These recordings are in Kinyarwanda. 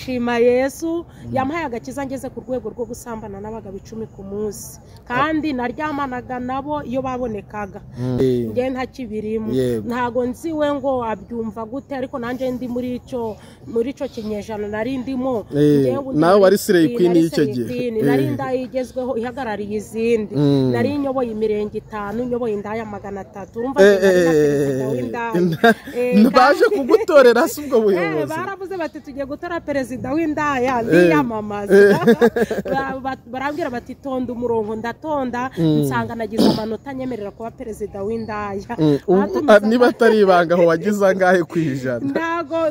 Shima Yesu yampaye agakiza ngeze ku rwego rwo gusambana n'abagabo 10 ku munsi, kandi naryamanaga nabo iyo babonekaga. Nge ntakibirimo, ntago nziwe ngo abyumva gute, ariko nanje ndi muri ico kinyejana nari ndimo. Nawe wari Slay Queen y'icyo gihe? Nari ndayigezweho ihagarariye izindi, nari nyoboye imirenge 5, nyoboye indaya 300. Urumva baje kugutorera si ubwo buyobozi? Baravuze bati tugiye gutora perezida w'indaya, ndiyamamaza. Barambwira bati tonda umurongo, ndatonda, nsanga nagize amanota nyemerera kuba perezida w'indaya. Niba atari ibanga aho wagize angahe ku ijana?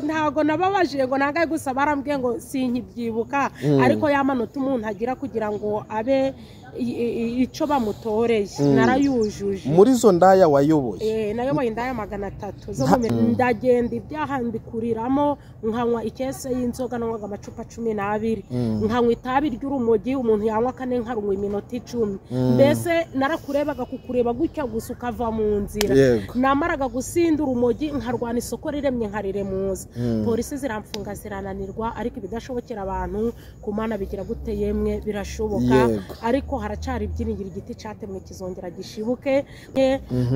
Ntago nababajije ngo nangahe, gusa barambwiye ngo sinkibyibuka, ariko ya manota umuntu agira kugira ngo abe icyo bamutoreye narayujuje. Muri zo ndaya wayoboye? Nayoboye indaya 300 zo ndagenda ibyaha mbikuriramo, nkanywa ikese y'inzoga, nanywaga amacupa 12, nkanywa itabi ry'urumogi, umuntu yanywa kane nkarunywa iminota 10. Mbese narakurebaga kukureba gutya gusa ukava mu nzira. Namaraga gusinda urumogi nkarwana isoko riremye nkariremuza. Polisi ziramfunga zirananirwa, ariko ibidashobokera abantu ku Mana bigira gute yemwe birashoboka. Ariko haracari ibyiringiro, igiti cyatemwe kizongera gishibuke.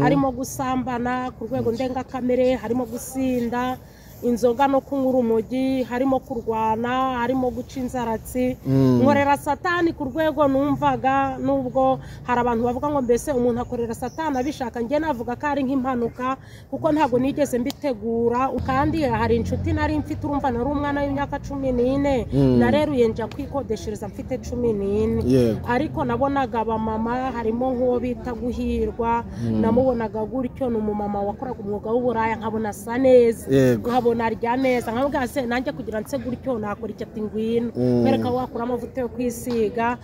Harimo gusambana ku rwego ndengakamere, harimo gusinda inzoga no kunywa urumogi, harimo kurwana, harimo guca inzaratsi. Nkorera satani ku rwego numvaga, nubwo hari abantu bavuga ngo mbese umuntu akorera satani abishaka, njye navuga ko ari nk'impanuka kuko ntabwo nigeze mbitegura. Kandi hari inshuti nari mfite, urumva nari umwana w'imyaka 14, nareruye nja kwikodeshereza mfite 14. Ariko nabonaga abamama, harimo nk'uwo bita Guhirwa, namubonaga gutyo, ni umumama wakoraga umwuga w'uburaya, nkabona asa neza, nkabona arya neza, nkavuga se nanjye kugira nse gutyo nakora iki, ati ngwino mwereka wakura amavuta yo kwisiga.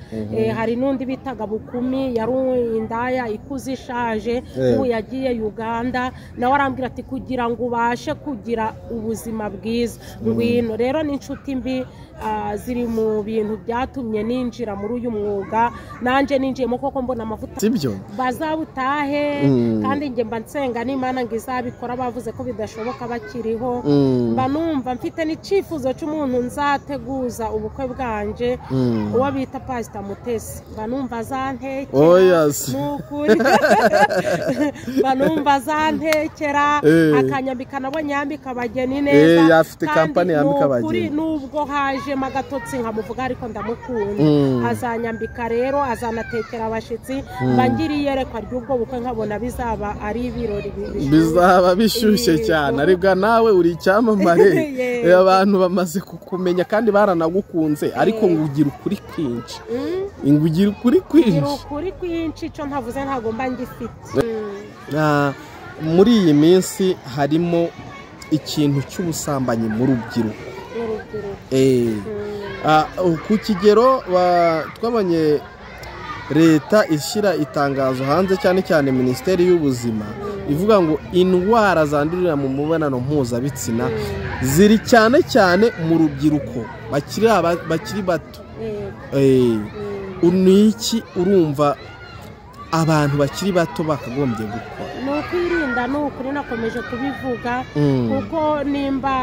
Hari n'undi bitaga Bukumi, yari indaya ikuze ishaje, ubu yagiye Uganda, nawe arambwira ati kugira ngo ubashe kugira ubuzima bwiza ngwino. Rero n'inshuti mbi ziri mu bintu byatumye ninjira muri uyu mwuga, nanje ninjiyemo koko mbona amavuta bazabutahe. Kandi njye mba nsenga n'Imana ngo izabikora, bavuze ko bidashoboka bakiriho. Mba numva mfite n'icyifuzo cy'umuntu nzateguza ubukwe bwanje, uwo bita Pastor Mutesi, mba numva azantekera, nukuri mba numva azantekera akanyambika, nabo nyambika abageni neza. Afite kampani yambika abageni, nubwo hajemo agatotsi nkamuvuga ariko ndamukunda. Azanyambika rero, azanatekera abashitsi, mba ngiriye iyerekwa ry'ubwo bukwe, nkabona bizaba ari ibirori bizaba bishyushye cyane. Aribwa nawe uri icyamamare, abantu bamaze kukumenya kandi baranagukunze, ariko ngo ugira ukuri kwinshi, ngo ugira ukuri kwinshi, ukuri kwinshi, icyo ntavuze ntago mba ngifite. Muri iyi minsi harimo ikintu cy'ubusambanyi mu rubyiruko. Ku kigero twabonye leta ishyira itangazo hanze, cyane cyane minisiteri y'ubuzima, ivuga ngo indwara zandurira mu mibonano mpuzabitsina ziri cyane cyane mu rubyiruko bakiri bato. Ni iki urumva abantu bakiri bato bakagombye gukora? Ni ukwirinda, ni ukuri nakomeje kubivuga, kuko nimba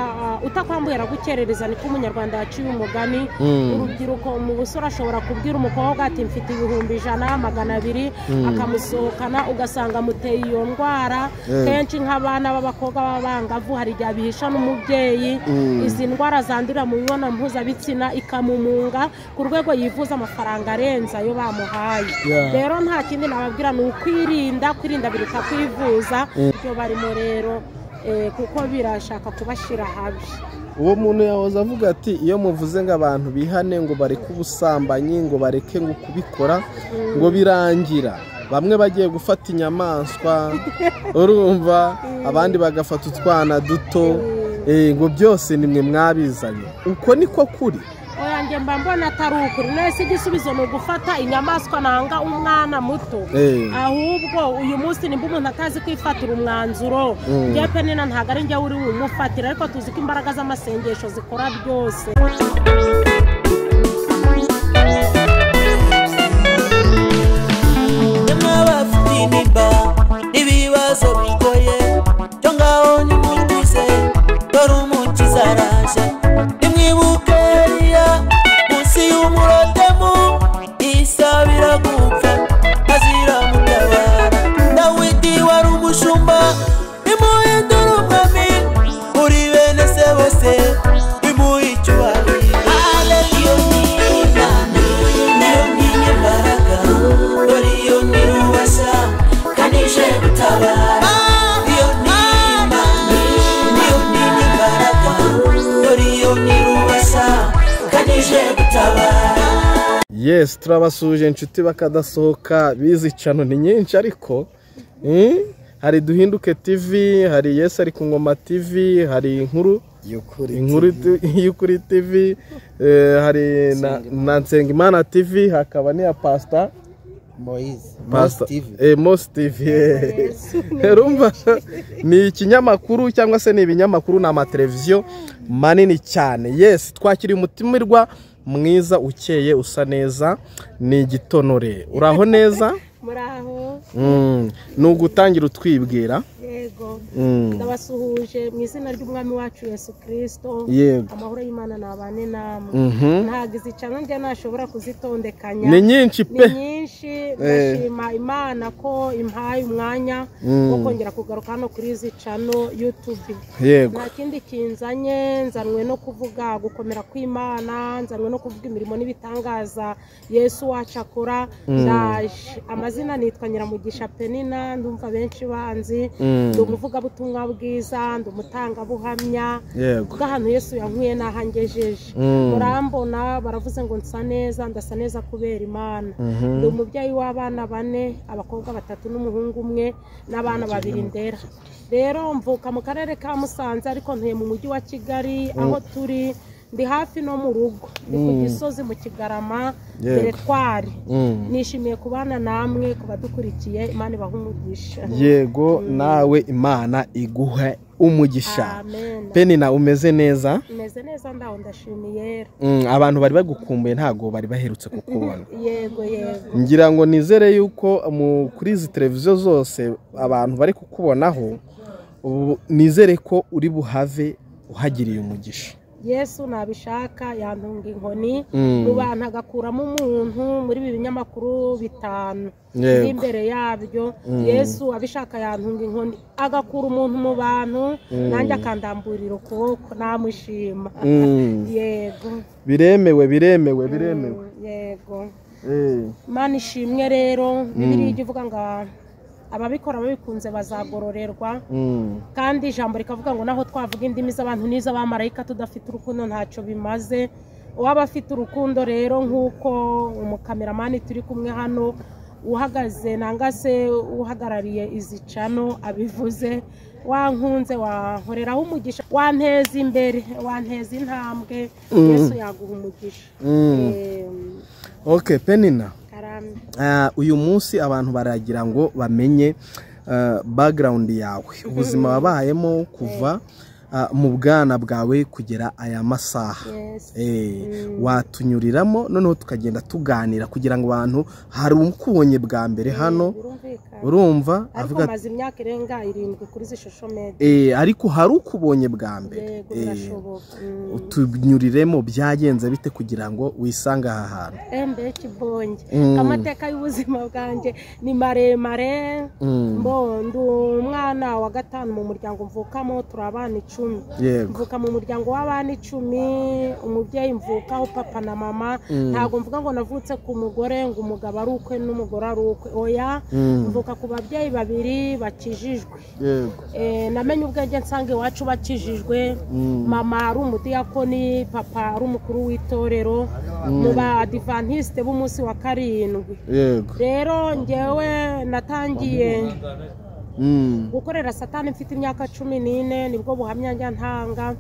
utakwambuye aragukerereza, niko umunyarwanda yaciye umugani. Urubyiruko mu busore ashobora kubwira umukobwa ati mfite 100,000 200, akamusohokana, ugasanga amuteye iyo ndwara. Kenshi nk'abana b'abakobwa b'abangavu hari igihe abihisha n'umubyeyi, izi ndwara zandurira mu mibonano mpuzabitsina ikamumunga ku rwego yivuza amafaranga arenze ayo bamuhaye. Rero nta kindi nababwira ni ukwirinda, kwirinda biruta kwivuza. Ibyo barimo rero kuko birashaka kubashira habi. Uwo muntu yahoze avuga ati iyo muvuze ngo abantu bihane, ngo bareke ubusambanyi, ngo bareke ngo kubikora, ngo birangira bamwe bagiye gufata inyamaswa, urumva abandi bagafata utwana duto, ngo byose nimwe mwabizanye. Uko niko kuri? Oya, njye mba mbona atari ukuri. Nese igisubizo ni ugufata inyamaswa nanga umwana muto. Ahubwo uyu munsi nimba umuntu atazi kwifatira umwanzuro, njye Penina ntabwo ari njye uri bumufatira, ariko tuzi ko imbaraga z'amasengesho zikora byose. Ibibazo bigoye cyo ngaho nimurwize, dore umukiza araje, nimwibuke. Imana ije gutabara. Yes, turabasuje inshuti bakadasohoka bizicano ni nyinshi ariko hari Duhinduke TV, hari Yesu ari ku ngoma TV, hari inkuru y'ukuri TV, hari na Nsengimana TV, hakaba n'iya Pastor Moise Mose TV. Urumva ni ikinyamakuru cyangwa se ni ibinyamakuru na amateleviziyo manini cyane. Yes, twakiriye umutimirwa mwiza ukeye usa neza, ni igitonore. Uraho neza? Muraho. Ni ugutangira utwibwira. Yego. Ndabasuhuje mu izina ry'umwami wacu Yesu Kristo. Amahoro y'Imana nabane namwe. Ntago izicano njye nashobora kuzitondekanya. Ni nyinshi pe. Ni nyinshi. Ndashima Imana ko impaye umwanya wo kongera kugaruka hano kuri izi cano YouTube. Yego. Nta kindi kinzanye, nzanwe no kuvuga gukomera kw'Imana, nzanwe no kuvuga imirimo n'ibitangaza Yesu wacu akora. Ndaje. Amazina nitwa Nyiramugisha Penina, ndumva benshi banzi. Ndi umuvugabutumwa bwiza, ndi umutangabuhamya bw'ahantu Yesu yankuye n'ahangejeje. Murambona baravuze ngo nsa neza, ndasa neza kubera Imana. Ndi umubyeyi w'abana bane, abakobwa batatu n'umuhungu umwe n'abana babiri ndera. Rero mvuka mu karere ka Musanze ariko ntuye mu mujyi wa Kigali aho turi ndi hafi no mu rugo, ndi ku Gisozi mu Kigarama Beretwari. Nishimiye kubana namwe kubadukurikiye, Imana ibahe umugisha. Yego, nawe Imana iguhe umugisha. Amen. Penina, umeze neza? Umeze neza, ndaho ndashimiye. Abantu bari bagukumbuye ntago bari baherutse kukubona. Yego yego. Ngira ngo nizere yuko kuri izi televiziyo zose abantu bari kukubonaho, nizere ko uri buhave uhagiriye umugisha. Yesu nabishaka yantunga inkoni mu bantu agakuramo umuntu muri ibi binyamakuru bitanu imbere yabyo. Yesu abishaka yantunga inkoni agakura umuntu mu bantu, nanjye akandamburira ukuboko namushima. Yego, biremewe biremewe biremewe. Yego. Imana ishimwe. Rero Bibiliya ijya ivuga ngo ababikora babikunze bazagororerwa, kandi ijambo rikavuga ngo naho twavuga indimi z'abantu n'iz'abamarayika tudafite urukundo ntacyo bimaze. Uwaba afite urukundo rero nk'uko umukameramani turi kumwe hano uhagaze nanga se uhagarariye izi cano abivuze, wankunze wankoreraho umugisha, wanteza imbere, wanteza intambwe, Yesu yaguha umugisha. Okay, Penina, uyu munsi abantu baragira ngo bamenye background yawe, ubuzima wabayemo kuva mu bwana bwawe kugera aya masaha. Watunyuriramo noneho tukagenda tuganira kugira ngo abantu hari umukubonye bwa mbere hano, urumva avuga maze imyaka irenga 7 kuri izi social media, ariko hari ukubonye bwa mbere. Utunyuriremo byagenze bite kugira ngo wisange aha hantu? Mbe kibonge amateka y'ubuzima bwanjye ni maremare. Mbo ndi umwana wa gatanu mu muryango mvukamo, turi abana 10. Mvuka mu muryango w'abana 10, umubyeyi mvukaho papa na mama. Ntago mvuga ngo navutse ku mugore ngo umugabo ari ukwe n'umugore ari ukwe, oya. Mvuka ku babyeyi babiri bakijijwe. Namenye ubwenge nsanga iwacu bakijijwe. Mama ari umudiyakoni, papa ari umukuru w'itorero mu ba Adventiste b'umunsi wa 7. Rero njyewe natangiye gukorera Satani mfite imyaka 14, nibwo buhamya njya ntanga.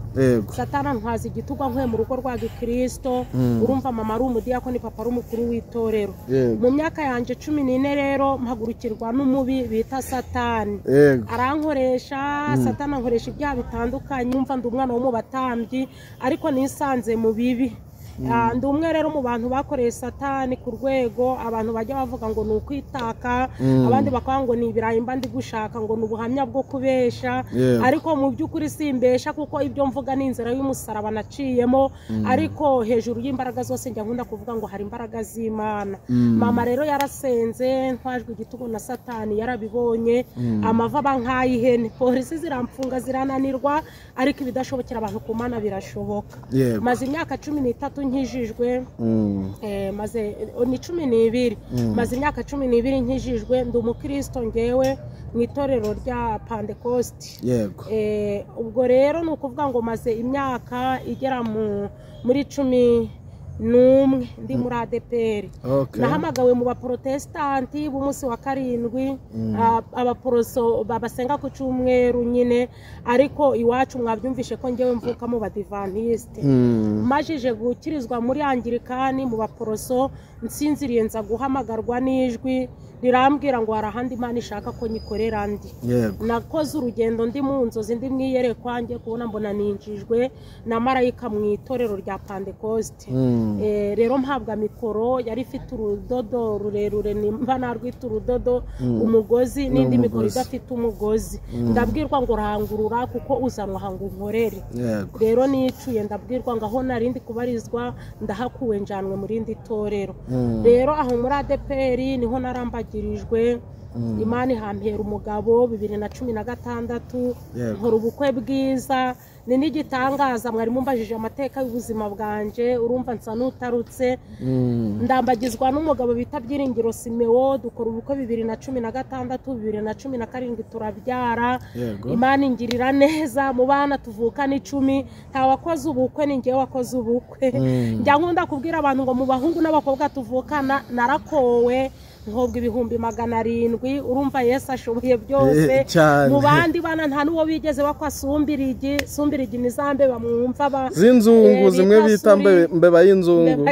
Satani antwaza igitugu nkwe mu rugo rwa Gikristo. Urumva mama ari umudiyakoni, papa ari umukuru w'itorero. Mu myaka yanje 14 rero mpagurukirwa n'umubi bita Satani, arankoresha. Satani ankoresha ibyaha bitandukanye. Umva ndi umwana wo mu batambyi ariko nisanze mu bibi. Ndi umwe rero mu bantu bakoreye Satani ku rwego abantu bajya bavuga ngo ni ukwitaka, abandi bakavuga ngo ni ibirayi mba ndi gushaka, ngo ni ubuhamya bwo kubesha. Ariko mu by'ukuri simbesha, kuko ibyo mvuga ni inzira y'umusaraba naciyemo. Ariko hejuru y'imbaraga zose njya nkunda kuvuga ngo hari imbaraga z'Imana. Mama rero yarasenze, ntwajwe igitugu na Satani, yarabibonye, amava aba nk'ay'ihene. Polisi ziramfunga zirananirwa, ariko ibidashobokera abantu ku Mana birashoboka. Maze imyaka 13 nkijijwe, maze ni 12, maze imyaka 12 nkijijwe. Ndi umukristo ngewe mu itorero rya Pentecost. Yego. Ubwo rero ni ukuvuga ngo maze imyaka igera muri 10 N'umwe ndi muri ADPR. Nahamagawe mu baprotestanti b'umunsi wa 7, abaporoso babasenga ku cyumweru nyine, ariko iwacu mwabyumvishe ko ngewe mvuka mu badivantiste. Majije gukirizwa muri Anglikani mu baporoso, nsinziriye nza guhamagarwa n'ijwi rirambwira ngo hari ahandi Imana ishaka ko nyikorera ndi. Nakoze urugendo ndi mu nzozi, ndi mwiyerekwa, ngiye kubona mbona ninjijwe na marayika mu itorero rya Pentecoste. Rero mpabwa mikoro yari ifite urudodo rurerure, nimba narwita urudodo, umugozi n'indi mikoro idafite umugozi. Ndabwirwa ngo rangurura kuko uzanwa ngo unkorere. Rero nicuye ndabwirwa ngo aho narindi kubarizwa ndahakuwe njanwe muri indi torero. Rero aho muri ADPR niho narambagirijwe. Imana ihampera umugabo 2016, nkora ubukwe bwiza. Ni n'igitangaza, mwari mumbajije amateka y'ubuzima bwanje, urumva nsa n'utarutse. Ndambagizwa n'umugabo bita Byiringiro Simeo, dukora ubukwe 2016, 2017 turabyara. Imana ingirira neza, mu bana tuvukana 10 nta wakoze ubukwe, ni ngewe wakoze ubukwe. Njya nkunda kubwira abantu ngo mu bahungu n'abakobwa tuvukana narakowe nkobwa 700,000. Urumva Yesu ashoboye byose. Mu bandi bana nta n'uwo bigeze bakwa sumbirigi, sumbirigi ni zambe bamwumva ba z'inzungu, zimwe bita mbeba y'inzungu.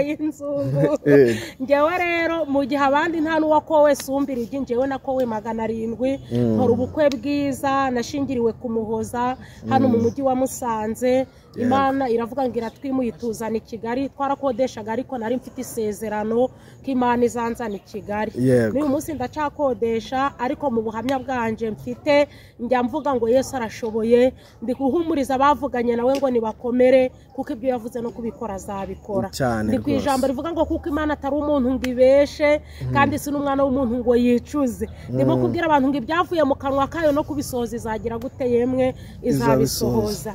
Ngewe rero mu gihe abandi nta n'uwo kowe sumbirigi, ngewe nakowe 700. Nkora ubukwe bwiza, nashingiriwe kumuhoza hano mu mujyi wa Musanze. Imana iravuga ngo iratwimuye ituzana i Kigali. Twarakodeshaga ariko nari mfite isezerano ko Imana izanzana i Kigali. N'uyu munsi ndacakodesha, ariko mu buhamya bwanje mfite njya mvuga ngo Yesu arashoboye. Ndi guhumuriza abavuganye nawe ngo nibakomere, kuko ibyo yavuze no kubikora azabikora. Ndi ku ijambo rivuga ngo kuko Imana atari umuntu ngo ibeshe, kandi si n'umwana w'umuntu ngo yicuze. Ndimo kubwira abantu ngo ibyavuye mu kanwa kayo no kubisohoza izagira gute? Yemwe izabisohoza.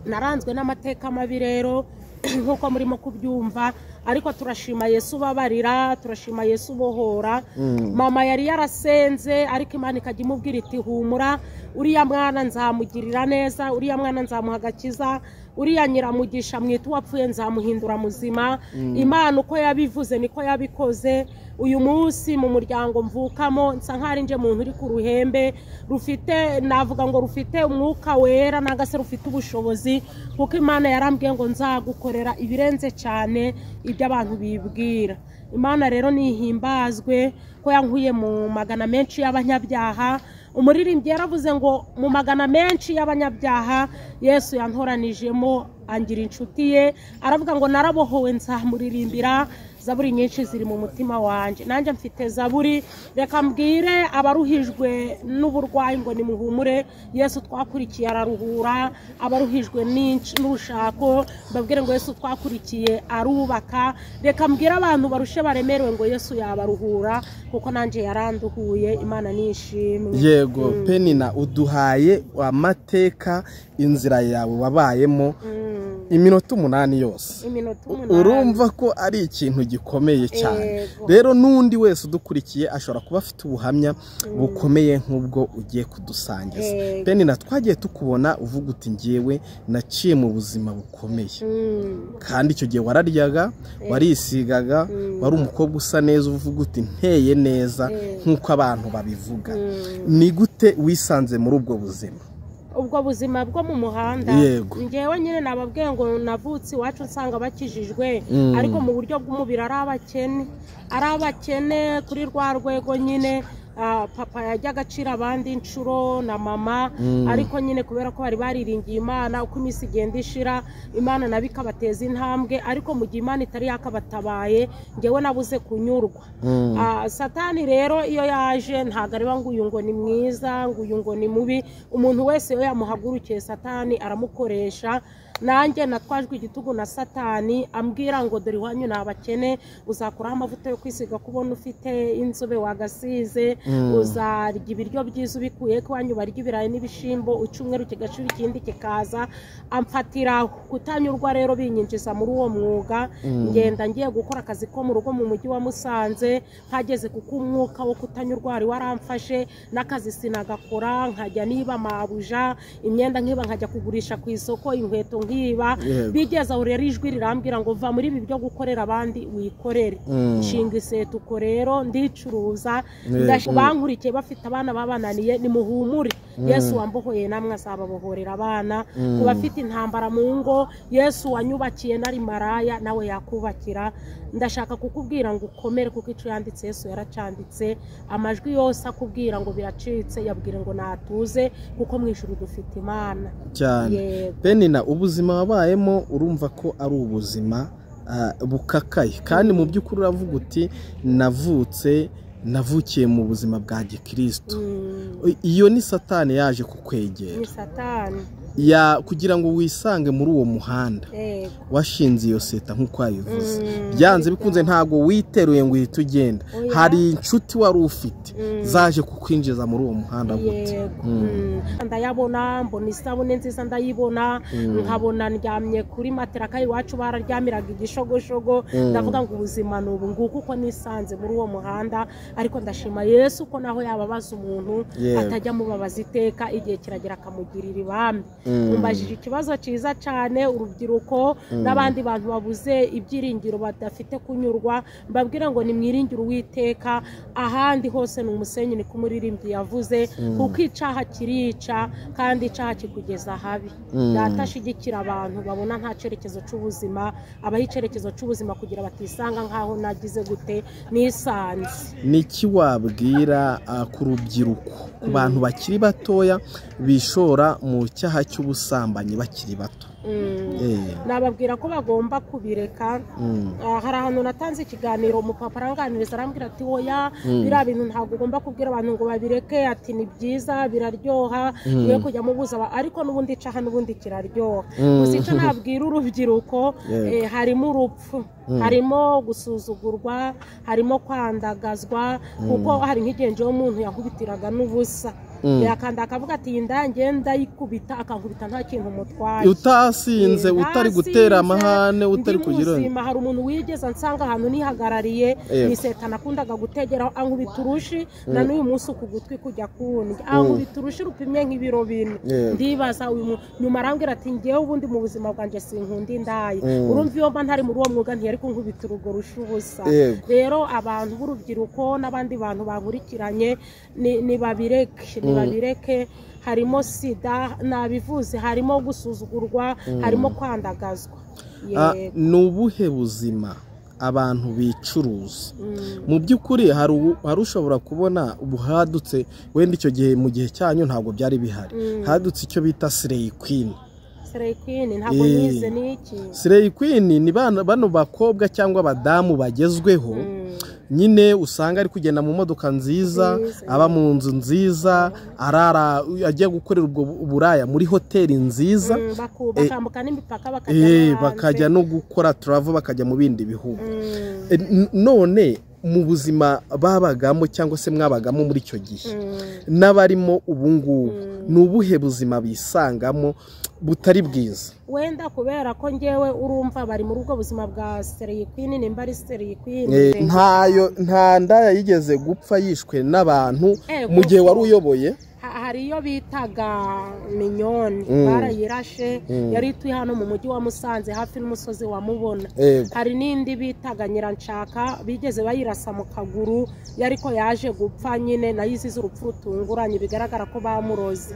Naranzwe n'amateka mabi rero nkuko murimo kubyumva, ariko turashima Yesu babarira, turashima Yesu bohora. Mama yari yarasenze, ariko Imana ikajya imubwira iti humura, uriya mwana nzamugirira neza, uriya mwana nzamuha agakiza, uriya nyiramugisha mwita uwapfuye nzamuhindura muzima. Imana uko yabivuze niko yabikoze. Uyu munsi mu muryango mvukamo nsa nk'ari nje muntu uri ku ruhembe rufite, navuga ngo rufite umwuka wera nanga se rufite ubushobozi, kuko Imana yarambwiye ngo nzagukorera ibirenze cyane ibyo abantu bibwira. Imana rero nihimbazwe ko yankuye mu magana menshi y'abanyabyaha. Umuririmbyi yaravuze ngo mu magana menshi y'abanyabyaha Yesu yantoranijemo angira inshuti ye. Aravuga ngo narabohowe nzamuririmbira, zaburi nyinshi ziri mu mutima wanje. Nanjye mfite zaburi. Reka mbwire abaruhijwe n'uburwayi ngo nimuhumure, Yesu twakurikiye araruhura. Abaruhijwe n'urushako mbabwire ngo Yesu twakurikiye arubaka. Reka mbwire abantu barushe baremerewe ngo Yesu yabaruhura, kuko nanjye yaranduhuye. Imana nishimwe. Yego Penina, uduhaye amateka, inzira yawe wabayemo iminota 8 yose. Urumva ko ari ikintu gikomeye cyane. Rero n'undi wese udukurikiye ashobora kuba afite ubuhamya bukomeye nk'ubwo ugiye kudusangiza. Penina, twagiye tukubona uvuga uti ngewe naciye mu buzima bukomeye, kandi icyo gihe wararyaga, warisigaga, wari umukobwa usa neza, uvuga uti nteye neza nk'uko abantu babivuga. Ni gute wisanze muri ubwo buzima? Ubwo buzima bwo mu muhanda, ngewe nyine nababwiye ngo navutse iwacu nsanga bakijijwe, ariko mu buryo bw'umubiri ari abakene, ari abakene kuri rwa rwego nyine. Papa yajyaga acira abandi inshuro na mama, ariko nyine kubera ko bari bariringiye Imana, uko iminsi igenda ishira Imana nabi ikabateza intambwe, ariko mu gihe Imana itari yakabatabaye ngewe nabuze kunyurwa. Satani rero iyo yaje ntago areba ngo uyu ngo ni mwiza, ngo uyu ngo ni mubi. Umuntu wese iyo yamuhagurukiye Satani aramukoresha. Nanjye natwajwe igitugu na Satani ambwira ngo dore iwanyu ni abakene, uzakuraho amavuta yo kwisiga kubona ufite inzobe wagasize, uzarya ibiryo byiza ubikuye ko iwanyu barya ibirayi n'ibishimbo, icyumweru kigashira ikindi kikaza. Amfatira kutanyurwa rero binyinjiza muri uwo mwuga. Ngenda ngiye gukora akazi ko mu rugo mu mujyi wa Musanze, mpageze kuko umwuka wo kutanyurwa wari waramfashe, n'akazi sinagakora, nkajya niba mabuja imyenda nkiba nkajya kugurisha ku isoko, inkweto Nkiba. Bigeze aho rero ijwi rirambwira ngo va muri ibi byo gukorera abandi wikorere. Nshinga iseta uko rero ndicuruza. Bankurikiye bafite abana babananiye, nimuhumure, Yesu wambohoye namwe azababohorera abana. Ku bafite intambara mu ngo, Yesu wanyubakiye nari maraya nawe yakubakira. Ndashaka kukubwira ngo ukomere, kuko icyo yanditse Yesu yaracanditse. Amajwi yose akubwira ngo biracitse, yabwira ngo natuze, kuko mu ijuru dufite Imana cyane. Penina, ubuzima wabayemo urumva ko ari ubuzima bukakaye, kandi mu by'ukuri uravuga uti navutse navukiye mu buzima bwa gikristo. Iyo ni Satani yaje kukwegera, ni Satani ya kugira ngo wisange muri uwo muhanda washinze iyo seta nk'uko wayivuze. Byanze bikunze ntabwo witeruye ngo uhite ugenda, hari inshuti wari ufite zaje kukwinjiza muri uwo muhanda gute? Ndayabona, mbona isabune nziza ndayibona, nkabona ndyamye kuri matera kandi iwacu bararyamiraga igishogoshogo. Ndavuga ngo ubuzima ni ubu nguku uko nisanze muri uwo muhanda. Ariko ndashima Yesu ko naho yababaza umuntu atajya mubabaza iteka, igihe kiragera akamugirira ibambe. Umbajije ikibazo cyiza cyane, urubyiruko n'abandi bantu babuze ibyiringiro badafite kunyurwa, mbabwira ngo nimwiringire Uwiteka, ahandi hose ni umusenyi, niko umuririmbyi yavuze, kuko icyaha kirica kandi icyaha kikugeza habi. Data ashigikira abantu babona nta cyerekezo cy'ubuzima, abaha icyerekezo cy'ubuzima kugira batisanga nkaho nagize gute nisanze. Niki wabwira ku rubyiruko, ku bantu bakiri batoya bishora mu cyaha cy'ubusambanyi bakiri bato? Nababwira ko bagomba kubireka. Hari ahantu natanze ikiganiro, umupapa aranganiriza arambwira ati oya, biriya bintu ntabwo ugomba kubwira abantu ngo babireke, ati ni byiza biraryoha, mwe kujya mubuza, ariko n'ubundi icaha n'ubundi kiraryoha. Gusa icyo nabwira urubyiruko, harimo urupfu, harimo gusuzugurwa, harimo kwandagazwa, kuko hari nk'igihe umuntu yankubitiraga n'ubusa, yakanda akavuga ati inda ndayikubita, akankubita nta kintu mutwaye, utasinze, utari gutera amahane, utari kugira. Hari umuntu wigeze ansanga ahantu nihagarariye, ni seta nakundaga gutegeraho, ankubita urushi na n'uyu munsi ku gutwi kujya kundya, ankubita urushi rupimye nk'ibiro 4. Ndibaza uyu nyuma arambwira ati ngewe ubundi mu buzima bwanjye sinkunda indaya, urumva iyo mba ntari muri uwo mwuga ntiyari kunkubita urwo rushi ubusa. Rero abantu b'urubyiruko n'abandi bantu bankurikiranye nibabireke, nibabireke. Harimo sida nabivuze, harimo gusuzugurwa, harimo kwandagazwa. Ni ubuhe buzima abantu bicuruza? Mu by'ukuri hari ushobora kubona ubuhadutse, wenda icyo gihe mu gihe cyanyu ntabwo byari bihari, hadutse icyo bita Slay Queen. Slay Queen ntabwo nize niki. Slay Queen ni bano bakobwa cyangwa abadamu bagezweho, nyine usanga ari kugenda mu modoka nziza, aba mu nzu nziza, arara ajya gukorera ubwo buraya muri hoteli nziza, bakambuka n'imipaka bakajya bakajya no gukora travel, bakajya mu bindi bihugu. None mu buzima babagamo cyangwa se mwabagamo muri icyo gihe n'abarimo ubu ngubu, ni ubuhe buzima bisangamo butari bwiza? Wenda kubera ko ngewe urumva bari muri ubwo buzima bwa Slay Queen, nimba ari Slay Queen, ntayo nta ndaya yigeze gupfa yishwe n'abantu mu gihe wari uyoboye. Hari iyo bitaga Minyoni, barayirashe, yari ituye hano mu mujyi wa Musanze hafi n'umusozi wa Mubona. Hari n'indi bitaga Nyiranshaka, bigeze bayirasa mu kaguru, yariko yaje gupfa nyine, nayo izize urupfu rutunguranye, bigaragara ko bamuroze.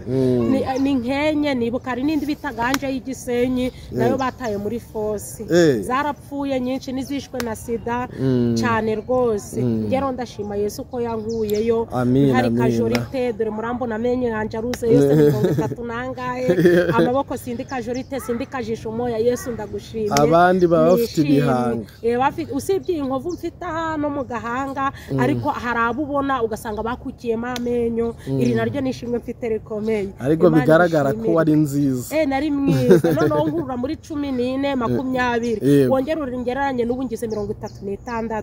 Ni nkenye nibuka. Hari n'indi bitaga Anje y'Igisenyi, nayo bataye muri fosi. Zarapfuye nyinshi, n'izishwe na sida cyane rwose. Ngero ndashima Yesu ko yankuyeyo. Hari kajorite, dore murambona amenyo yanje aruze yose 30 nangaye, amaboko sindi kajorite, sindi kajisho moya. Yesu ndagushimye. Abandi baba bafite ibihanga, bafite usibye inkovu mfite hano mu gahanga, ariko hari abo ubona ugasanga bakukiyemo amenyo. Iri naryo nishimwe mfite rikomeye, ariko bigaragara ko wari nziza. Nari mwiza. Noneho nkurura muri 14 20, wongera uringereranye n'ubu ngize 36,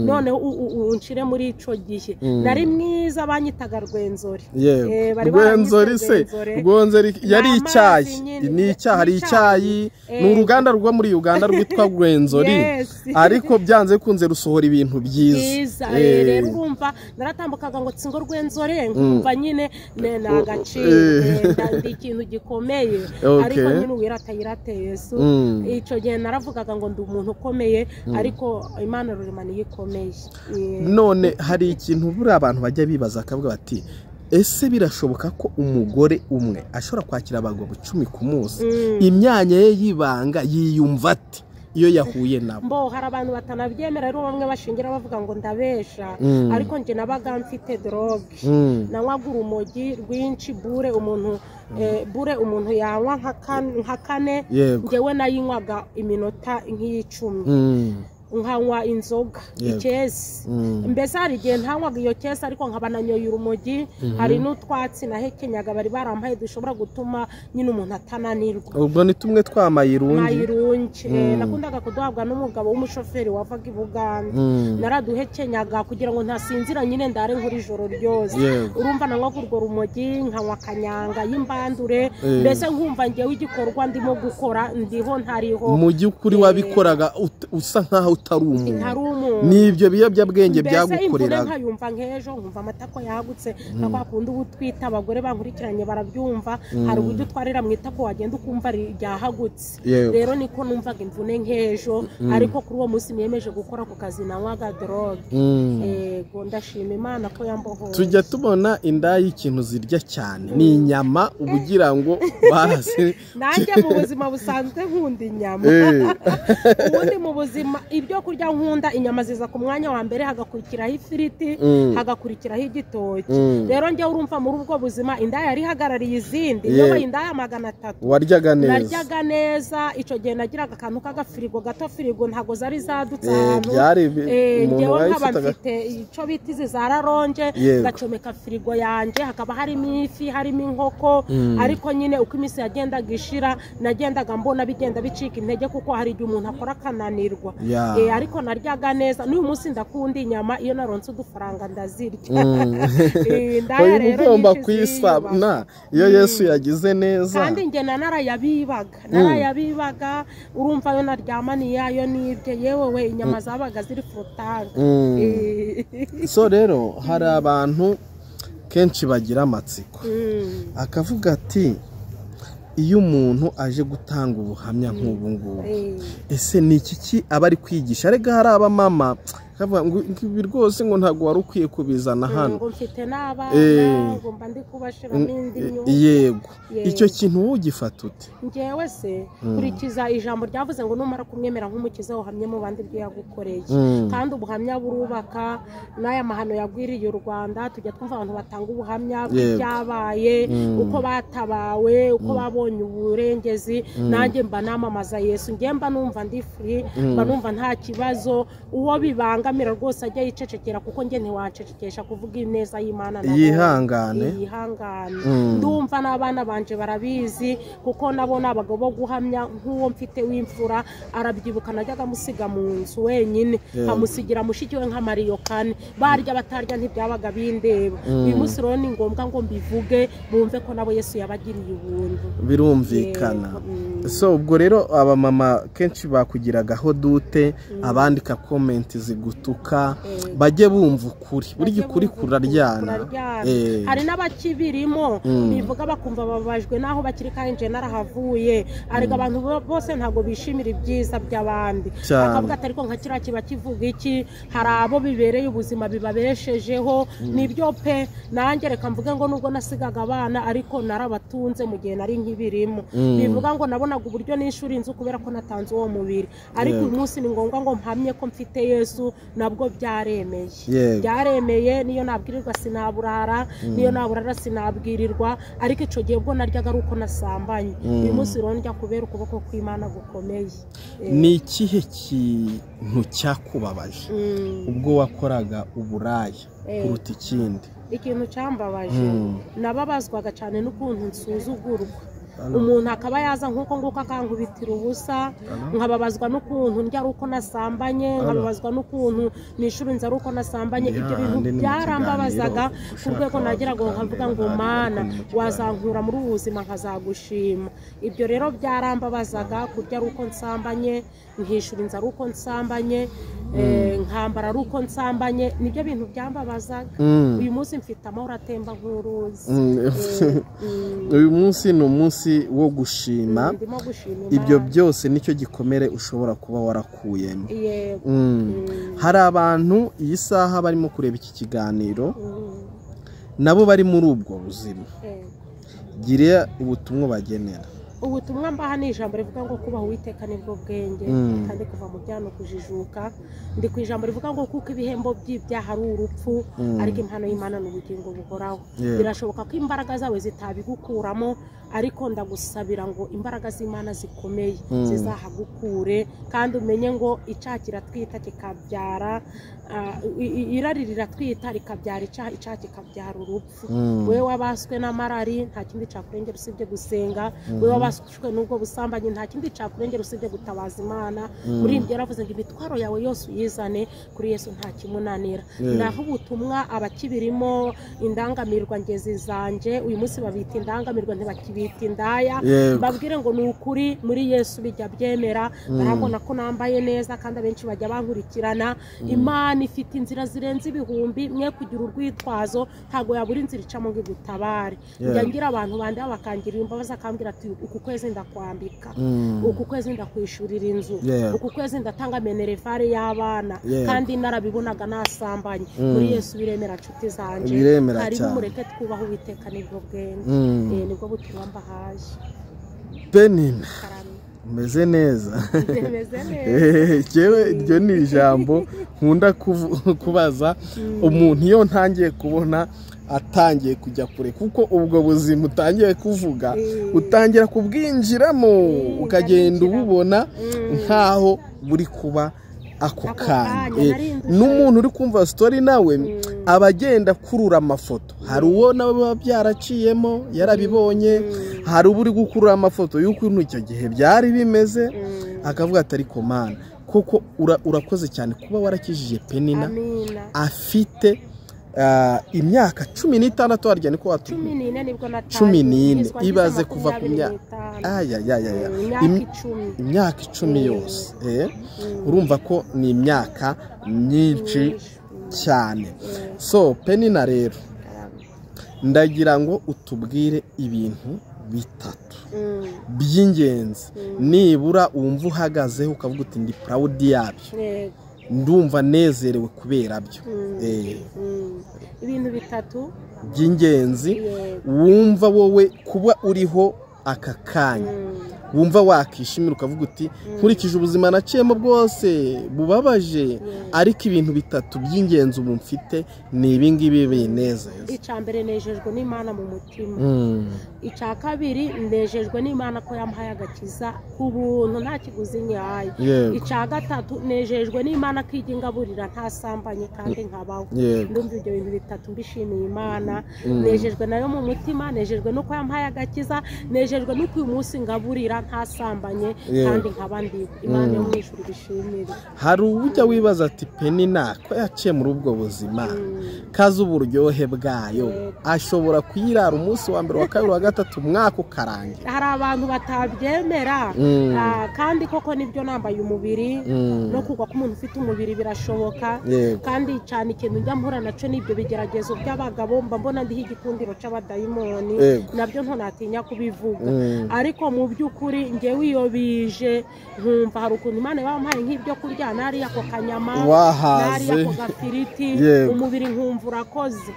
noneho unshire muri ico gihe nari mwiza, banyitaga Rwenzori. Bari Rwenzori se, Rwenzori yari icyayi, ni icyayi, hari icyayi, ni uruganda rwo muri Uganda rwitwa Rwenzori, ariko byanze bikunze rusohora ibintu byiza. Rero urumva naratambukaga ngo tsingo Rwenzori, nkumva nyine ni agaciro, ndi ikintu gikomeye, ariko nyine uwirata yirate Yesu. Icyo gihe naravugaga ngo ndi umuntu ukomeye, ariko Imana rurema niyo ikomeye. None hari ikintu buriya abantu bajya bibaza akavuga bati ese birashoboka ko umugore umwe ashobora kwakira abagabo 10 ku munsi, imyanya ye y'ibanga yiyumva ati iyo yahuye nabo? Mbo hari abantu batanabyemera, rero bamwe bashingira bavuga ngo ndabesha, ariko nje nabaga mfite drogue, nanywaga urumogi rwinshi, bure umuntu yanywa nka kane, ngewe nayinywaga iminota nk'icumi, nkanywa inzoga ikesi, mbese hari igihe ntanywaga iyo kesi ariko nkaba nanyoye urumogi, hari n'utwatsi nahekenyaga bari barampaye dushobora gutuma nyine umuntu atananirwa. Ubwo ni tumwe twa mayirungi. Nakundaga kuduhabwa n'umugabo w'umushoferi wavaga i Buganda, naraduhekenyaga kugira ngo ntasinzira nyine ndare nkuri ijoro ryose. Urumva nanywaga urwo rumogi, nkanywa kanyanga y'imbandure, mbese nkumva ngewe igikorwa ndimo gukora ndiho ntariho. Mu by'ukuri wabikoraga usa nkaho utari umuntu, nibyo biyobyabwenge byagukoreraga. Nkayumva nk'ejo nkumva amatako yagutse, nka kwa kundi uba utwita, abagore bankurikiranye barabyumva, hari uburyo utwarira mu itako wagenda ukumva ryahagutse. Rero niko numvaga imvune nk'ejo, ariko kuri uwo munsi niyemeje gukora ku kazi nanywaga drogue. Yego, ndashima Imana ko yambohoye. Tujya tubona inda y'ikintu zirya cyane ni inyama, ubugira ngo barazi. Nanjye mu buzima busanzwe nkunda inyama. Ubundi mu buzima ibyo kurya nkunda inyama ziza ku mwanya wa mbere, hagakurikiraho ifiriti, hagakurikiraho igitoki. Rero njye urumva muri ubwo buzima inda yari ihagarariye izindi, niba inda ya 300 waryaga neza. Naryaga neza. Icyo gihe nagiraga akantu k'agafirigo gato, firigo ntago zari zadutse ahantu, ngewe nkaba mfite icyo bita izi za raronje, ngacomeka firigo yanjye hakaba harimo ifi, harimo inkoko. Ariko nyine uko iminsi yagendaga ishira nagendaga mbona bigenda bicika intege, kuko hari igihe umuntu akora akananirwa. Ariko naryaga neza. N'uyu munsi ndakunda inyama, iyo naronse udufaranga ndazirya. Indaya rero ugomba kwisana iyo Yesu yagize neza. Kandi njye narayabibaga, urumva yo naryamaniye ayo nibye, yewe we inyama zabaga ziri frotanga. So rero hari abantu kenshi bagira amatsiko, akavuga ati iyo umuntu aje gutanga ubuhamya nk'ubu ngubu, ese ni iki aba ari kwigisha? Arega hari abamama kavuga ngo ibi rwose ngo ntabwo wari ukwiye kubizana hano, ngo mfite n'abana, ngo mba ndi kubashiramo indi nyungu. Yego, icyo kintu wowe ugifata ute? Njyewe se kurikiza ijambo ryavuze ngo numara kumwemera nk'umukiza uhamye mu bandi ibyo yagukoreye, kandi ubuhamya burubaka. N'aya mahano yagwiriye u Rwanda tujya twumva abantu batanga ubuhamya bw'ibyabaye, uko batabawe, uko babonye uburengezi. Nanjye mba namamaza Yesu, njye mba numva ndi free, mba numva nta kibazo. Uwo bibanga rwose ajya yicecekera, kuko njye ntiwancecekesha kuvuga ineza y'Imana. Yihangane, yihangane. Ndumva n'abana banje barabizi, kuko nabo ni abagabo bo guhamya. Nk'uwo mfite w'imfura arabyibuka, najyaga amusiga mu nzu wenyine, nkamusigira mushiki we nka Mariyo kane, barya batarya ntibyabaga bindeba. Uyu munsi rero ni ngombwa ngo mbivuge, bumve ko nabo Yesu yabagiriye ubuntu. Birumvikana. So ubwo rero abamama kenshi bakugiragaho dute, abandika comment zigutuka, bajye bumva ukuri, burya ukuri kuraryana. Hari n'abakibirimo bivuga bakumva bababajwe naho bakiri, kandi nje narahavuye. Ariko abantu bose ntabwo bishimira ibyiza by'abandi, akavuga ati ariko nka kiriya kiba kivuga iki? Hari abo bibereye ubuzima bibabeshejeho, nibyo pe. Nanjye reka mvuge ngo nubwo nasigaga abana, ariko narabatunze mu gihe nari nkibirimo. Bivuga ngo nabonaga uburyo n'ishuri inzu kubera ko natanze uwo mubiri. Ariko uyu munsi ni ngombwa ngo mpamye ko mfite Yesu, nabwo byaremeye. Byaremeye, niyo nabwirirwa sinaburara, niyo naburara sinabwirirwa. Ariko icyo gihe bwo naryaga ari uko nasambanye. Uyu munsi rero njya kubera ukuboko kw'Imana gukomeye. Ni ikihe kintu cyakubabaje ubwo wakoraga uburaya kuruta ikindi? Ikintu cyambabaje, nababazwaga cyane n'ukuntu nsuzugurwa. Umuntu akaba yaza nk'uko nguko akankubitira ubusa, nkababazwa n'ukuntu ndya ari uko nasambanye, nkababazwa n'ukuntu nishura inzu ari uko nasambanye. Ibyo bintu byarambabazaga ku rwego nagira ngo nkavuga ngo Mana wazankura muri ubu buzima nkazagushima. Ibyo rero byarambabazaga, kurya ari uko nsambanye, nkishura inzu ari uko nsambanye, nkambara ari uko nsambanye, nibyo bintu byambabazaga. Uyu munsi mfite amahoro atemba nk'uruzi. Uyu munsi ni umunsi wo gushima. Ibyo byose nicyo gikomere ushobora kuba warakuyemo. Hari abantu iyi saha barimo kureba iki kiganiro nabo bari muri ubwo buzima, gira ubutumwa bagenera. Ubutumwa mbaha ni ijambo rivuga ngo kubaha Uwiteka nibwo bwenge, kandi kuva mu byaha no kujijuka. Ndi ku ijambo rivuga ngo kuko ibihembo by'ibyaha ari urupfu, ariko impano y'Imana ni ubugingo buhoraho. Birashoboka ko imbaraga zawe zitabigukuramo, ariko ndagusabira ngo imbaraga z'Imana zikomeye zizahagukure, kandi umenye ngo icyaha kiratwita kikabyara, irari riratwita rikabyara icyaha, icyaha kikabyara urupfu. Wowe wabaswe n'amarari nta kindi cyakurengera usibye gusenga, wowe wabaswe n'ubwo busambanyi nta kindi cyakurengera usibye gutabaza Imana. Muri ibyo yaravuze ngo imitwaro yawe yose uyizane kuri Yesu nta kimunanira. Naho ubutumwa abakibirimo indangamirwa ngezi zanje, uyu munsi babita indangamirwa ntibakibita indaya, babwire ngo ni ukuri muri Yesu bijya byemera. Barabona ko nambaye neza kandi abenshi bajya bankurikirana. Imana ifite inzira zirenze ibihumbi, mwe kugira urwitwazo, ntago yabura inzira icamo ngo igutabare. Njya ngira abantu bandi bakangirira imbabazi, akambwira ati uku kwezi ndakwambika, uku kwezi ndakwishurira inzu, uku kwezi ndatanga menerevare y'abana, kandi narabibonaga nasambanye. Muri Yesu biremera nshuti zanje, karibu mureke twubahe Uwiteka nibwo bwenge, nibwo butumwa mbahaye. Penina umeze neza. Jewe iryo ni ijambo nkunda kubaza umuntu iyo ntangiye kubona atangiye kujya kure, kuko ubwo buzima utangiye kuvuga utangira kubwinjiramo ukagenda ububona nkaho buri kuba ako kanya. N'umuntu uri kumva story nawe aba agenda kurura amafoto, hari uwo nawe biba byaraciyemo yarabibonye, hari uba uri gukurura amafoto y'ukuntu icyo gihe byari bimeze, akavuga ati ariko Mana koko urakoze cyane kuba warakijije Penina afite imyaka 16, harya niko watubwiye 14, ibaze kuva ku myaka imyaka 10 yose. Urumva ko ni imyaka myinshi cyane. So Penina rero ndagira ngo utubwire ibintu bitatu by'ingenzi nibura wumva uhagazeho ukavuga uti ndi proud yabyo, ndumva nezerewe kubera byo. Ibintu bitatu by'ingenzi wumva wowe kuba uriho aka kanya, wumva wakishimira ukavuga uti nkurikije ubuzima naciyemo bwose bubabaje, ariko ibintu bitatu by'ingenzi ubu mfite ni ibi ngibi binezeza. Icya mbere nejejwe n'Imana mu mutima. Icya kabiri nejejwe n'Imana ko yampaye agakiza ku buntu nta kiguzi nyaye. Icya gatatu nejejwe n'Imana ko ijya ingaburira ntasambanye kandi nkabaho. Ndumva ibyo bintu bitatu mbishimiye Imana. Nejejwe nayo mu mutima, nejejwe nuko yampaye agakiza, nejejwe nuko uyu munsi ngaburira ntasambanye kandi nkaba ndiwe. Imana yo mu ijuru bishimire. Hari ujya wibaza ati Penina ko yaciye muri ubwo buzima kazi uburyohe bwayo, ashobora kuyirara umunsi wa mbere wa kabiri wa gatatu umwaka ukarangira. Hari abantu batabyemera, kandi koko nibyo nambaye umubiri, no kugwa k'umuntu ufite umubiri birashoboka. Kandi cyane ikintu njya mpura naco nibyo bigeragezo by'abagabo, mba mbona ndiho igikundiro c'abadayimoni, nabyo ntonatinya kubivuga. Ariko mu by'ukuri njyewe iyo bije nkumva hari ukuntu Imana yabampaye nk'ibyo kurya, nari ako kanyama, nari ako gafiriti, umubiri nkumva urakoze.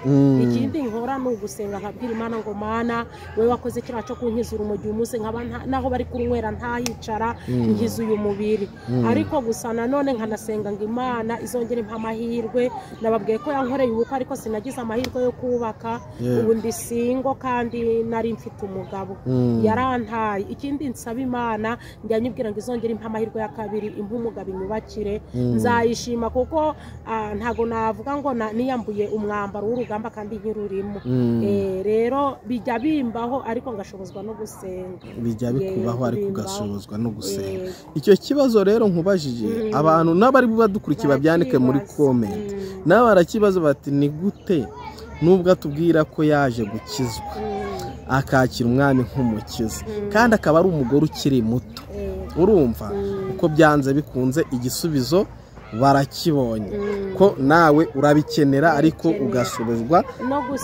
Ikindi nkora ni ugusenga nkabwira Imana ngo Mana wewe wakoze kiriya cyo kunkiza urumogi uyu munsi, nkaba naho bari kurunywera ntahicara, nkiza uyu mubiri. Ariko gusa nanone nkanasenga ngo Imana izongere impa amahirwe. Nababwiye ko yankoreye ubukwe ariko sinagize amahirwe yo kubaka, ubu ndi single kandi nari mfite umugabo yarantaye. Ikindi nsaba Imana, njya nyibwira ngo izongere impa amahirwe ya kabiri, impa umugabo inyubakire, nzayishima kuko ntago navuga ngo niyambuye umwambaro w'urugamba kandi nkirurimo. Rero bijya bimbaho ariko ngashobozwa no gusenga. Bijya bikubaho ariko ugashobozwa no gusenga. Icyo kibazo rero nkubajije abantu n'abari badukurikiye babyandike muri comment, nabo barakibazo bati ni gute nubwo atubwira ko yaje gukizwa akakira umwami nk'umukiza kandi akaba ari umugore ukiri muto, urumva uko byanze bikunze igisubizo barakibonye ko nawe urabikenera ariko ugashobozwa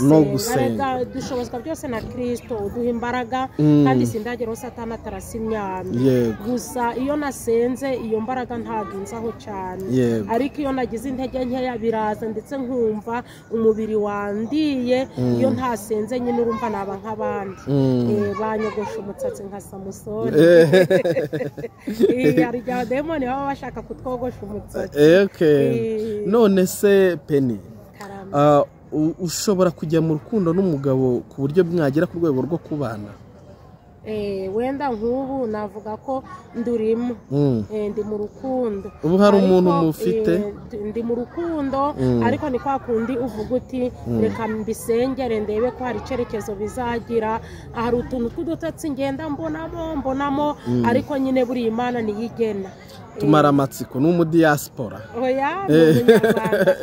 no gusenga. Dushobozwa byose na Kristo uduha imbaraga, kandi sindageraho Satani atarasa imyambi. Gusa iyo nasenze iyo mbaraga ntabwo inzaho cyane, ariko iyo nagize intege nkeya biraza, ndetse nkumva umubiri wandiye. Iyo ntasenze nyine urumva naba nk'abandi, banyogosha umusatsi nka Samusoni. Hari igihe abadayimoni baba bashaka kutwogosha umusatsi. None se Penny, ushobora kujya mu rukundo n'umugabo ku buryo mwagera ku rwego rwo kubana? Wenda nk'ubu navuga ko ndurimo, ndi mu rukundo. Ubu hari umuntu mufite? Ndi mu rukundo, ariko ni kwa kundi uvuga uti reka mbisengere ndebe ko hari icyerekezo bizagira. Hari utuntu tw'udutotsi ngenda mbonamo, ariko nyine buri Imana niyigena. Tumara amatsiko n'umudiaspora. Oya, n'umunyarwanda.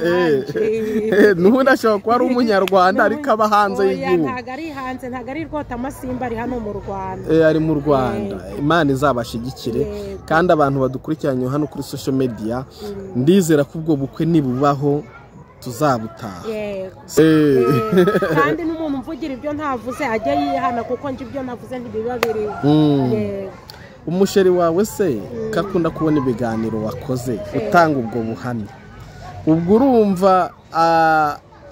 N'ubundi ashobora kuba ari umunyarwanda ariko aba hanze y'igihugu. Ntabwo ari hanze, ntabwo ari rwota amasimba, ari hano mu Rwanda. Ari mu Rwanda. Imana izabashigikire, kandi abantu badukurikiranye hano kuri social media, ndizera ko ubwo bukwe nibubaho tuzabutaha. Kandi n'umuntu mvugira ibyo ntavuze ajye yihana, kuko nje ibyo navuze ntibiba biriho. Umusheri wawe se kakunda kubona ibiganiro wakoze utanga ubwo buhamya, ubwo urumva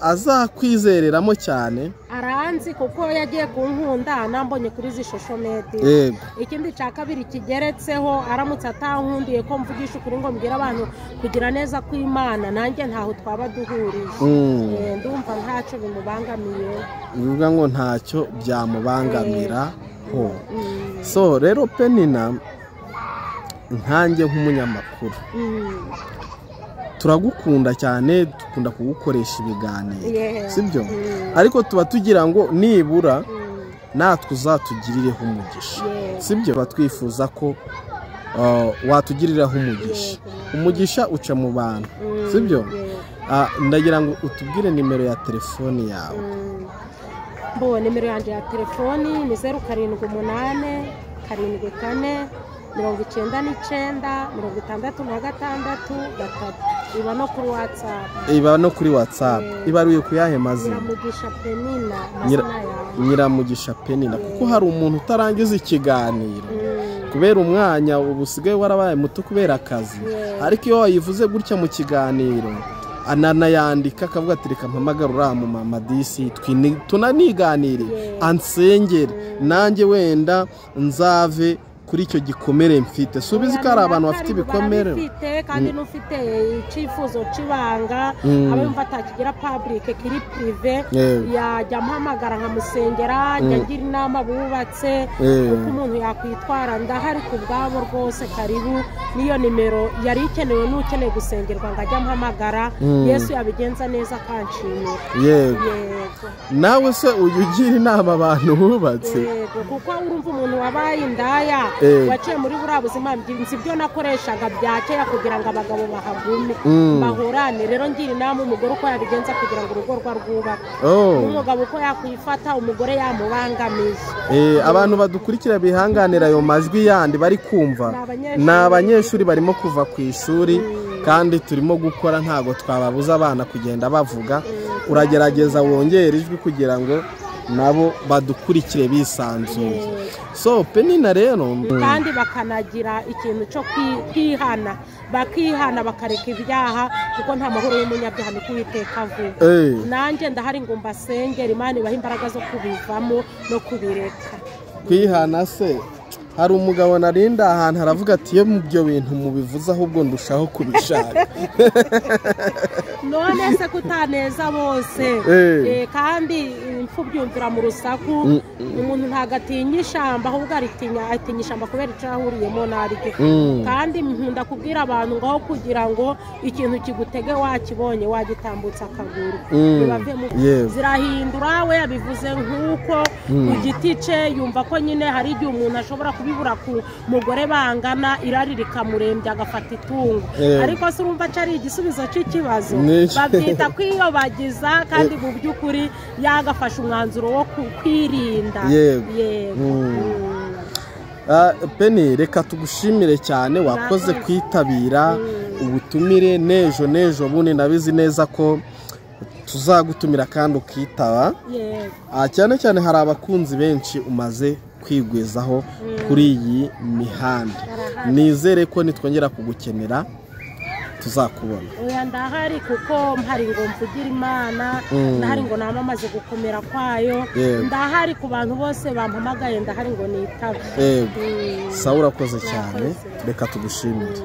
azakwizereramo cyane? Aranzi kuko yagiye kunkunda nambonye kuri izi social media. Ikindi cya kabiri kigeretseho, aramutse atankundiye ko mvugisha ukuri ngo mbwira abantu kugira neza kw'Imana, nanjye ntaho twaba duhuriye. Ndumva ntacyo bimubangamiye. Bivuga ngo ntacyo byamubangamira. So rero Penina, nkanjye nk'umunyamakuru turagukunda cyane, dukunda kugukoresha ibiganiro, sibyo? Ariko tuba tugira ngo nibura natwe uzatugirireho umugisha, sibyo? Tuba twifuza ko watugiriraho umugisha. Umugisha uca mu bantu, sibyo? Ndagira ngo utubwire nimero ya telefoni yawe. Nimero yanjye ya telefoni ni 0 7 8 7 4 99 66 3. Iba no kuri WhatsApp. Iba no kuri WhatsApp. Ibaruye ku yahe mazina? Nyiramugisha Penina, amazina yawe. Nyiramugisha Penina, kuko hari umuntu utarangiza ikiganiro kubera umwanya ubu usigaye warabaye muto kubera akazi, ariko iyo wayivuze gutya mu kiganiro ananayandika akavuga ati reka mpamagara uriya mu mama disi tunaniganire, ansengere nanjye wenda nzave kuri icyo gikomere mfite. Subizi ko hari abantu bafite ibikomere kandi n'ufite icyifuzo cy'ibanga aba yumva atakigira public kiri prive, yajya ampamagara nkamusengera, njya ngira inama bubatse uko umuntu yakwitwara. Ndahari ku bwabo rwose, karibu. N'iyo nimero yari ikenewe n'ukeneye gusengerwa ngo ajye ampamagara. Yesu yabigenza neza akanshimira. Yego. Nawe se ujya ugira inama abantu bubatse? Yego, kuko urumva umuntu wabaye indaya waciye muri buriya buzima, nzi ibyo nakoreshaga bya kera kugira ngo abagabo bahagume bahorane. Rero ngira inama umugore uko yabigenza kugira ngo urugo rwe rwubake, n'umugabo uko yakwifata umugore yamubangamiye. Abantu badukurikira bihanganira ayo majwi yandi bari kumva, ni abanyeshuri barimo kuva ku ishuri kandi turimo gukora, ntago twababuza abana kugenda bavuga. Uragerageza wongere ijwi kugira ngo nabo badukurikire bisanzuye. So Penina rero kandi bakanagira ikintu cyo kwihana, bakihana bakareka ibyaha, kuko nta mahoro y'umunyabyaha ni kuwiteka avuga. Nanjye ndahari ngo mbasengere, Imana ibahe imbaraga zo kubivamo no kubireka. Kwihana se Hari umugabo narinda ahantu aravuga ati iyo mu byo bintu mubivuze ahubwo ndushaho kubishaka. None se kutaneza bose, kandi imfubyi yumvira mu rusaku. Umuntu ntabwo atinya ishyamba, ahubwo aritinya, atinya ishyamba kubera icyo yahuriyemo naryo. Kandi nkunda kubwira abantu ngo aho kugira ngo ikintu kigutege wakibonye, wagitambutsa akaguru. Ntibave zirahindura. We yabivuze nk'uko ku giti cye yumva ko nyine hari igihe umuntu ashobora kubibura ku mugore bangana, irari rikamurembya agafata itungo. Ariko se urumva ko ari igisubizo cy'ikibazo? Babyita kwiyobagiza, kandi mu by'ukuri yagafashe umwanzuro wo kwirinda. Yego. Penny, reka tugushimire cyane, wakoze kwitabira ubutumire. N'ejo n'ejo bundi ndabizi neza ko tuzagutumira kandi ukitaba. Cyane cyane hari abakunzi benshi umaze kwigwizaho kuri iyi mihanda. Nizere ko nitwongera kugukenera tuzakubona. Oya, ndahari, kuko mpari ngo mvugire Imana, ndahari ngo namamaze gukomera kwayo. Ndahari ku bantu bose bampamagaye, ndahari ngo nitabe. Yego. Sawa, urakoze cyane, reka tugushimire.